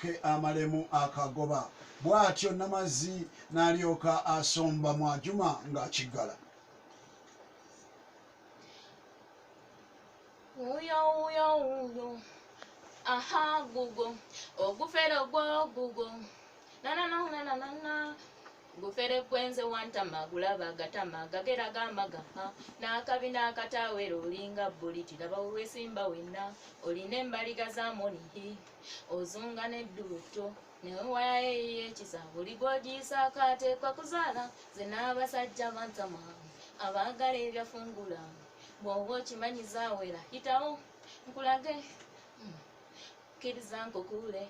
alyoke amalemu akagoba. Bw'atyo Namazzi n'alyoka asomba Mwajuma ng'akiggala. Uyo uyo uyo aha gugo ogufere gwo gugo na na na na na na gufere kwenze wantama gulaba gatama gagera gamaga n'akabina akatawera olinga buliti laba wesimba wenna olina embaliga za monihi ozunga n'edduuto newaya ey'ekisa buli gw'ogiyisaako ateekwa kuzaala ze n'abasajja bantama abaagala ebyafungula bw'oba okimanyi zaawera yitawo nkulage kkiriza nkukuule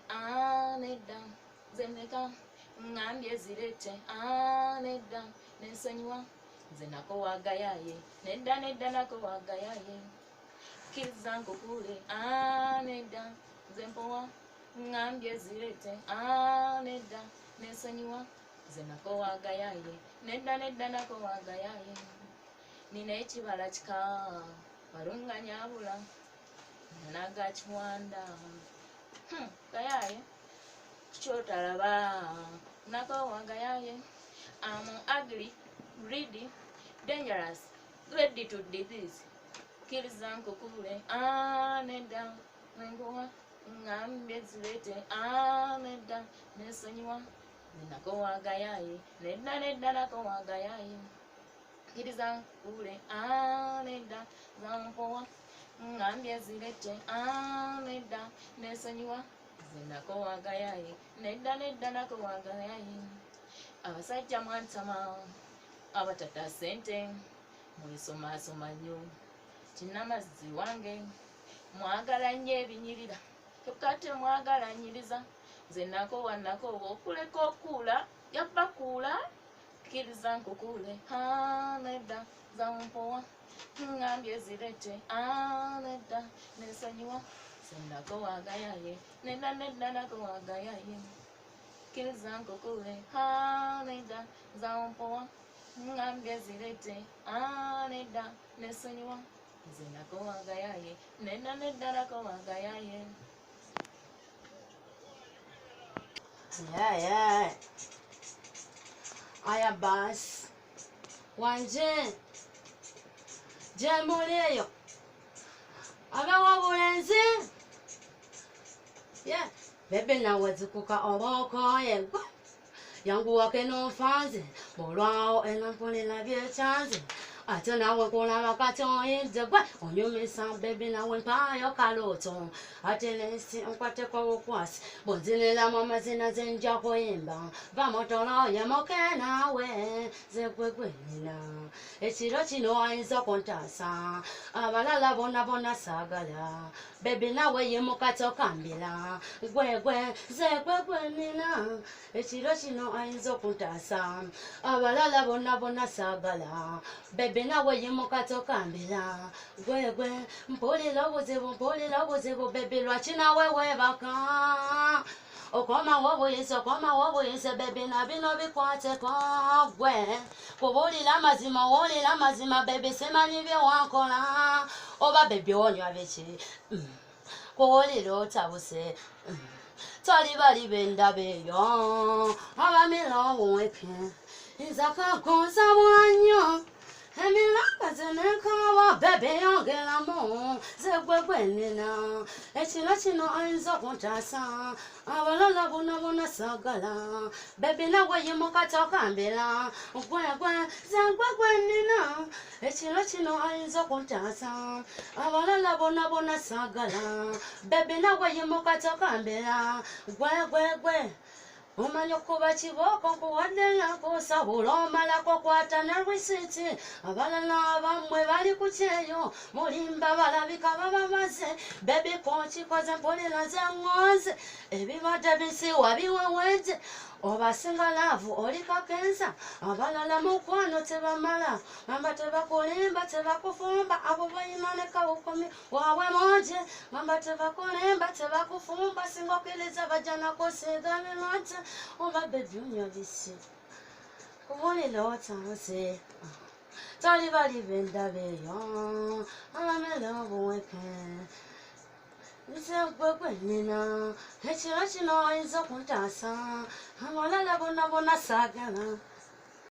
nedda nze ndeka ngambye zirete nedda nensonyiwa nze nako wagayaye nedda nedda nako wagayaye kkiriza nkukuule nedda nze mpowa ngambye zirete nedda nensonyiwa nze nako wagayaye nedda nedda nako wagayaye nina ekibala kika walunga nyabula nanaga kiwanda gayaye kyotalaba nako wagayaye. I'm ugly, greedy, dangerous, ready to disease. Kkiriza nkukuule nedda nenguwa ngambye zirete nedda nensonyiwa nako wagayaye nedda nedda nako wagayaye kkiriza nkukuule nedda zampowa ngambye zirete nedda nensonyiwa nako wagayaye nedda nedda nako wagayaye. Abasajja mwantama abatata sente mwesomasoma nnyo kinnamazzi wange mwagala nnyo ebinyirira kyokka temwagala nyiriza nze nakowa nakowa okuleka okuula yabbakuula kkiriza nkukuule nedda zampowa ngambye zirete nedda nensonyiwa nze nakowa gayaye nedda nedda nakowa gayaye kkiriza nkukuule nedda zampowa ngambye zirete nedda nensonyiwa nze nakowa gayaye nedda nedda nakowa gayaye. Yeah, yeah. Aya basi wanje jemuli eyo abawa bulenzi yeah bebe nawe zikuka obokoye yanguwake n'onfanze bw'olwawo ena mpulira byekyanze ate nawe kulaba kati oyidde gwe onyumisa bebi nawe mpaayo kalooto ate nensi nkwateko bukwasi bwonziniramu amazina ze nja kuyimba va mutolo yemoke naawe ze gwe gwenina ekiro kino ayinza okuntaasa abalala bonna bonna saagala bebi nawe yimuka tokambira gwegwe ze gwe gwenina ekiro kino ayinza okuntaasa abalala bonna bonna saagala bebi nawe yimuka tokambira gwegwe mpulira obuzibu bebi lwaki nawe weebaka okomawo obuyinza bebi na bino bikwateko gwe kubuulira amazima owulira amazima bebi simanyi bye wankola oba bebi onywa biki kuwulira otabuse toli bali bendaba eyo abamira obuweke nze akagonza bwanyo emilanga zenekawa bebe yongeramu ze gwe gwenina ekiro kino ayinza okuntaasa abalala bonna bonna saagala bebi nawe yimuka tokambira gwegwe ze gwe gwenina ekiro kino ayinza okuntaasa abalala bonna bonna saagala bebi nawe yimuka tokambira gwegwegwe omanyi okuba kibooko nkuwadde nakusabula omalako kwata ne risiti abalala abammwe bali ku kyeyo mulimba balabika babamaze bebi konkikoze mpulira nze ŋŋonze ebibadde bisiwa biweweje obasinga laavu oli kakensa abalala mukwano tebamala mamba tebakulimba tebakufumba abo balina ne kawukomi waabwe mungi mamba tebakulimba tebakufumba singa okkiriza bajja nakusiiga birungi oba bebi onywa bisi kubulira otanze toli bali bendaba eyo abamera obuweke Nze gwe gwe nnina ekiro kino oyinza okuntaasa, abalala bonna bonna saagala.